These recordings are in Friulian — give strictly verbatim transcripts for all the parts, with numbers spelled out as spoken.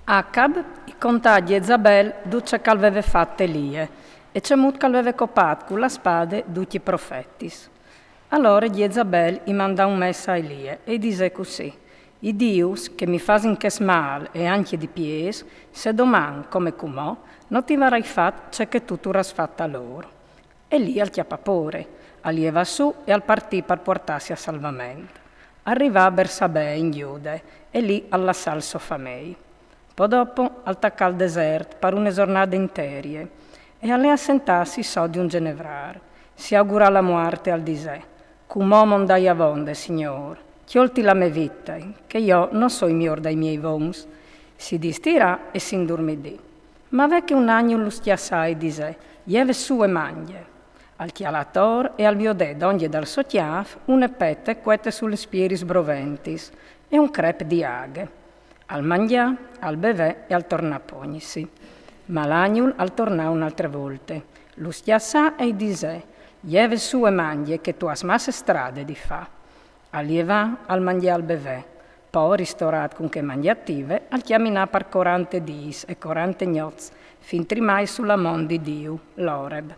Acab i contà a Jezabel dut ce ch'al veve fat Elie e cemût ch'al veve copât cu la spade ducj i profetis. Alore Jezabel i mandà un mess a Elie e i disè cussì: I dius, che mi fasin chest mâl e ancje di piês, se doman, come cumò, no ti varai fat ce che tu tu râs fat a lôr. Elie al cjapà pôre, al jevà sù e al partì par puartâsi a salvament. Al rivà a Bersabee in Gjude e li al lassà il so famei. Po dopo al tacà il desert par une zornade interie e al lè a sentâsi sot di un gjenevrâr. Si augurà la muart e al disè: Cumò mo 'nd ai avonde, Signôr, cjolti la mê vite, che jo no soi miôr dai miei vons. Si distirà e si indurmidì. Ma ve che un agnul lu scjassà e i disè: Jeve sù e mangje. Al cjalà ator e al viodè dongje dal so cjâf une pete cuete su lis pieris broventis e un crep di aghe. Al mangjà, al bevè e al tornà a pognisi. Ma l'agnul al tornà une altre volte, lu scjassà e i disè: Jeve sù e mangje, che tu âs masse strade di fâ. Al jevà, al mangjà, al bevè. Po, ristorât cun chê mangjative, al cjaminà par corante dîs e corante gnots, fin trimai su la mont di Diu, l'Oreb.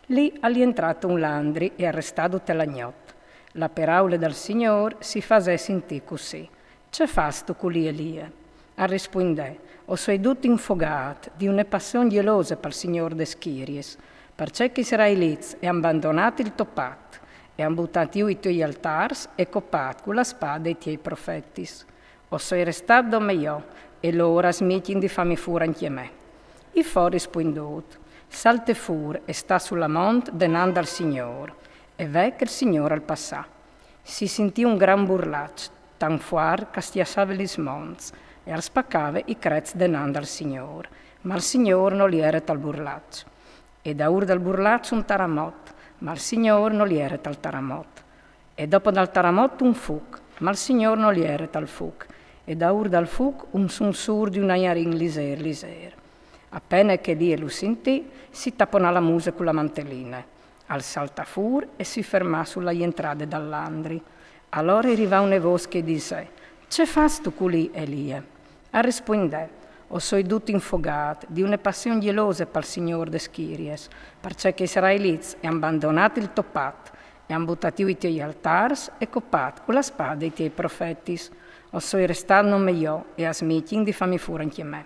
Li al jentrà un landri e al restà dute la gnot. La peraule dal Signôr si fasè sintî cussì: Ce fâstu culì, Elie? Al rispuindè: O soi dut infogât di une passion gjelose pal Signôr des schiriis, parcè che i israelits a àn bandonât il to pat, a àn butât jù i tiei altârs e copât cu la spade i tiei profetis. O soi restât dome jo, e lôr a smicjin di fâmi fûr ancje me. I fo rispuindût: Salte fûr e sta su la mont denant dal Signôr. E ve che il Signôr al passà. Si sintì un grant burlaç, tant fuart ch'al scjassave lis monts e al spacave i crets denant dal Signôr. Ma il Signôr nol jere tal burlaç. E daûr dal burlaç un taramot, ma il Signôr nol jere tal taramot. E dopo dal taramot un fuc, ma il Signôr nol jere tal fuc. E daûr dal fuc un sunsûr di un aiarin lizêr lizêr. A pene che Elie lu sintì, si taponà la muse cu la manteline. Al saltà fûr e si fermà su la jentrade dal landri. Alore i rivà une vôs che i disè: Ce fâstu culì, Elie? Al rispuindè: O soi dut infogât di une passion gjelose pal Signôr des schiriis, parcè che i israelits a àn bandonât il to pat, a àn butât jù i tiei altârs e copât cu la spade i tiei profetis. O soi restât dome jo e a smicjin di fâmi fûr ancje me.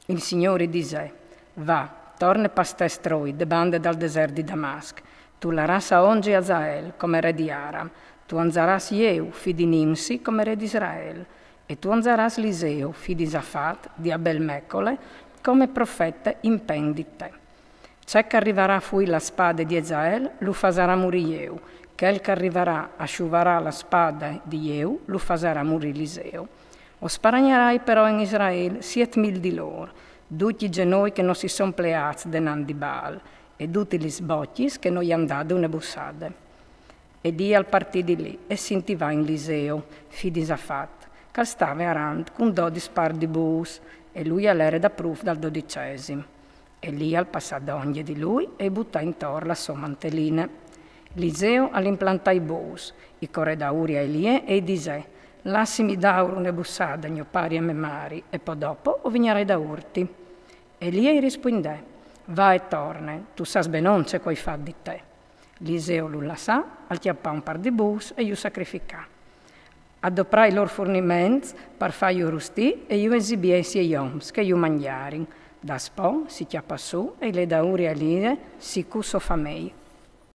Il Signôr i disè: Va, torne pal to stroi de bande dal desert di Damasc. Tu larâs aonde Azael come re di Aram, tu anzarâs Jeu, fi di Nimsi, come re di Israel, e tu anzarâs Eliseu, fi di Safat, di Abel-Mecole, come profete in pent di te. Ce ch'al rivarà fûi la spade di Azael, lu fasarà murî Jeu, chel ch'al rivarà a sciuvarâ la spade di Jeu, lu fasarà murî Eliseu. O sparagnarà però in Israel siet mil di lôr, ducj i gjenoi che no si son pleâts denant di Baal, e dutis lis bocjis che no i àn dade une bussade. Elie al partì di li e si intivà in Eliseu, fi di Safat, ch'al stave arant cun dodis pârs di bûs, e lui al jere dapruf dal dodicesim. Elie al passà dongje di lui e i butà intor la sô manteline. Eliseu al implantà i bûs, i corè daûr a Elie e i disè: Lassimi dâur une bussade a gno pari e a me mari, e po dopo o vignarai daûrti. Elie i rispuindè: Va e torne, tu sâs benon ce ch'o ai fat di te. Eliseu lu lassà, al cjapà un pâr di bûs e ju sacrificà. Al doprà i lôr furniments par fâju rustî e ju esibì ai siei oms che ju mangjarin. Daspò si cjapà sù e i lè daûr a Elie, si cul so famei.